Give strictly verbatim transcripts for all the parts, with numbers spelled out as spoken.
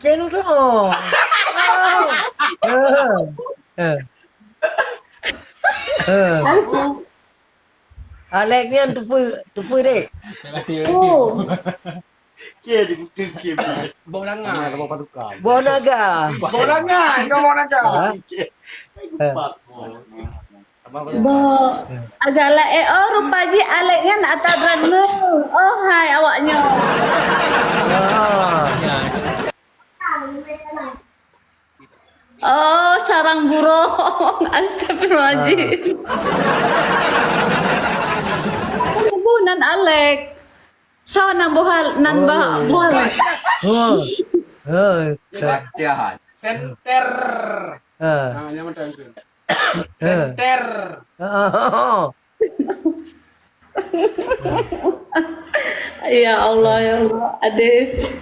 Keu lôn. Eh. Eh. Eh. Alex nyan teupeu, teupeu dek. Oh. Boh langa. Boh naga. Boh langa, boh naga. Ha? Eh. Boh agak laén, oh, rupa jih Alex nyan ata brand neu. Oh, hai awak nyoe. Ah. Oh, sarang burung. Astagfirullahaladzim. Ah. Ibu nan Alex. So nan buhal, nan bah buhal. Oh. Oh. Latihan. Center. Ah. Ah, nyaman tuan. Center. Ah. Ya Allah, ya Allah. Ada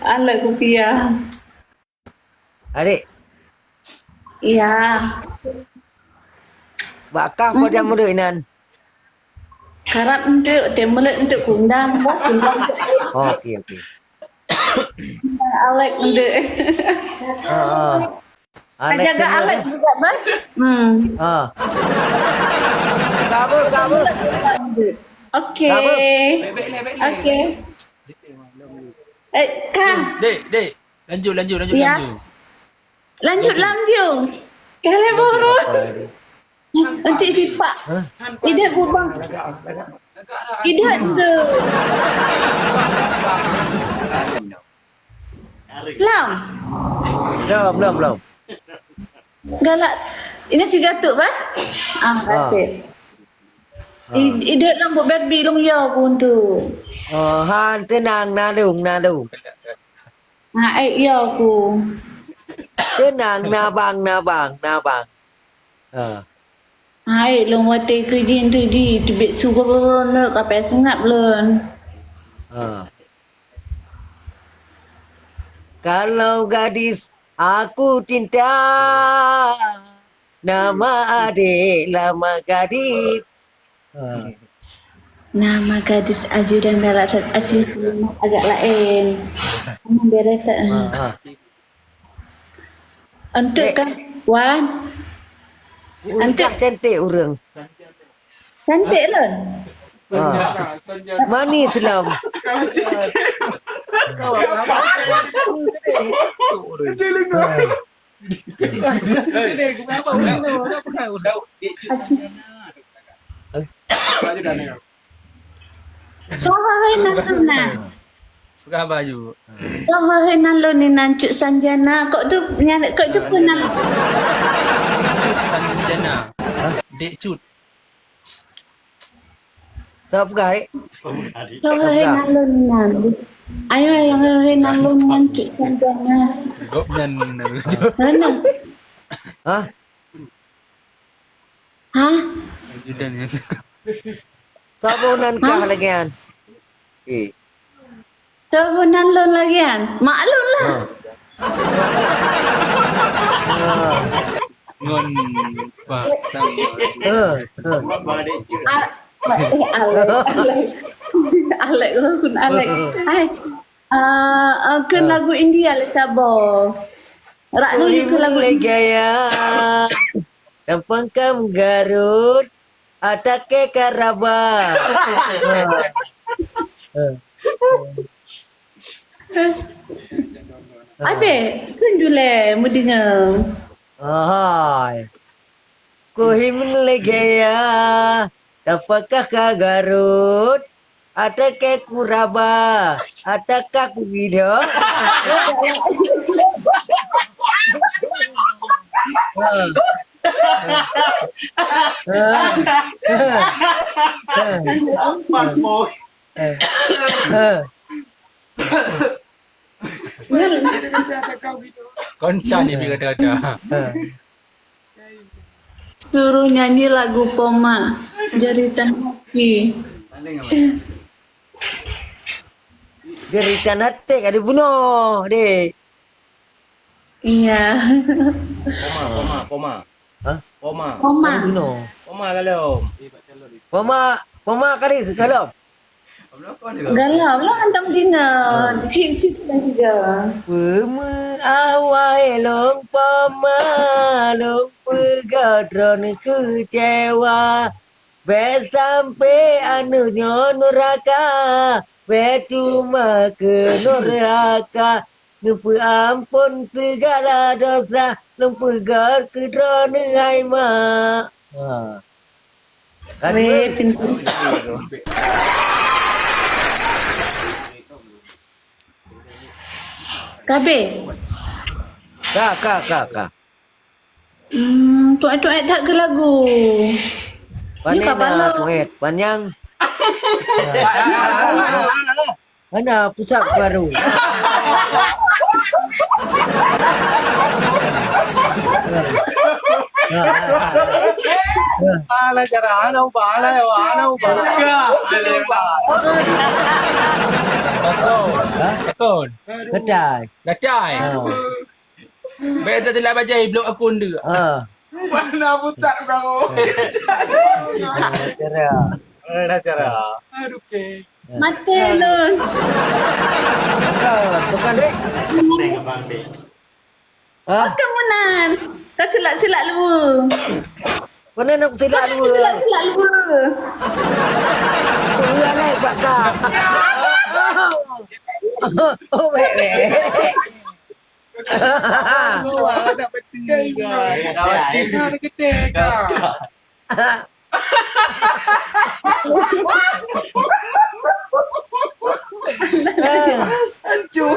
alat kupiah. Adik. Iya. Bak kah po jam muda inan? Karab untuk, teh mulut untuk kundang, bah, kundang. Oh, okey, okey. Alex untuk. Ah, ah. Alex jaga sini, Alex eh? Juga, bah. Hmm. Ah. Kabur, kabur. Okey. Kabur. Okey. Eh, Kang. Dek, dek. Lanjut, lanjut, ya. Lanjut, lanjut. Lanjut, lanjut. Kalau burung. Nanti sipak. Hah? Tidak, bubang. Tidak tu. Lam. Belum, belum, belum. Galak. Ini tiga tu, bah? Ah, ah. Kasih. Ah. I-, idek lam buet Barbie lông yo pun tu. Oh, han, tenang, nalung, nalung. Hai, yo ku. Tenang, nabang, nabang, nabang. Ha. Hai, lông watèe keujin tu di, teubiet su geuron lé, kapai seungab lôn. Ha. Kalau gadis aku cinta, nama adik, nama gadis. Ha. Nama gadis ajudan galak that asli agak laén. Kamu beres tak? Ha, ha. Untuk kan, Wan? Untuk cantik urang. Cantik lôn. Ha. Manis lom. Ha. Soe hai nan lôn na? Peugah baju. Soe hai nan lôn ni nan Cut Sanjana? Kok tu nyan, kok tu pun nan? Cut Sanjana. Dek Cut. Soe peugah, eh? Soe hai nan lôn nan? Ayo, ayo, hai nan lôn nan Cut Sanjana. Gobnyan. Mana? Hah? Hah? Ajudan ya. Saboh nan kah lagèe nyan? Eh. Saboh nan lôn lagèe nyan? Maklum lah. Ha. Ha. Ngon Pak Sam. Ha, ha. Ah, eh, Alex, Alex. Alex, kun Alex. Hai. Ah, ah, kheun lagu India lé saboh. Rak nyoe kheun lagu India. Gaya. Tampang kam garut, atake karaba. Abe, kheun julai meudeungoe. Hai. Kuhim lé gaya, tapakah ka garut, atake kuraba, ataka kugido. Apat boy. Kontan ni kata-kata. Suruh nyanyi lagu Poma, Jeritan Hati. Jeritan hati ka dibunoe, dek. Iya. Poma, Poma, Poma. Hah? Poma. Poma. Ka dibunoe. Poma ka lom. Poma, Poma kali ka lom. Galak lah hantom dina. Cik, cik, sudah juga. Peumeuah wai lôn poma, lôn peugah droeneuh keucewa. Bèk sampoe aneuk nyoe nuraka, bèk cuma keu nuraka. Neupeu amphon sigala dosa, lôn peugah keu droeneuh hai mak. Ha. Weh, pintar. Ka habéh? Ka, ka, ka, ka. Hmm, tuet-tuet that keu lagu. Pandai ka na palo. Tuet, panyang. Mana pusat baru? Alah, cara ana ubah, ana, ana ubah. Buka. Betul. Betul. Gatai. Gatai. Ha. Bèk teulat bajèe blok akun tu. Ha. Mana putat kau? Ha, cara. Mana cara? Aduh, okey. Maté lôn. Bukan, bukan, dek. Ha? Bukan meunan. Ka silap-silap luwa. Mana nak silap luwa? Silap-silap luwa. Iya, naik bak kah. Oh, weh, weh. Wah, nak mati dah. Dah mati. Dah mati dah. Hancur.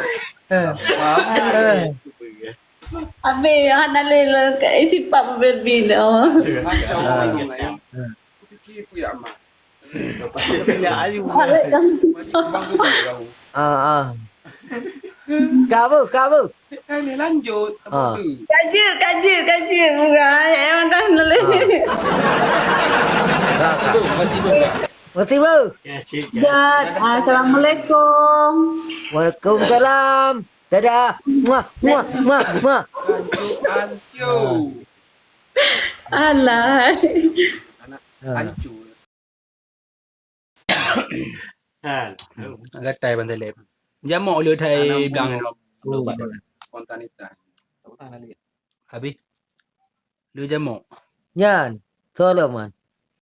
Habis, hana lé le, isi pak mobil bin. Oh. Kacau orang lain. Aku fikir aku ya amat. Ya, ayu. Bang tu tahu. Ah, ah. Ka bu, ka bu. Kan ni lanjut. Ah. Apa tu? Kaji, kaji, kaji. Bukan, eh, makan dulu. Ah. Makasih, Bu. Makasih, Bu. Makasih, Bu. Ya, cik, ya. Dan, assalamualaikum. Waalaikumsalam. Dadah. Muah, muah, muah, muah. Hancur, hancur. Alah. Anak hancur. Kan? Gatai Bang Taleb. Jamok le thai blang. Spontanitas. Habis. Le jamok. Nyan, tolong man.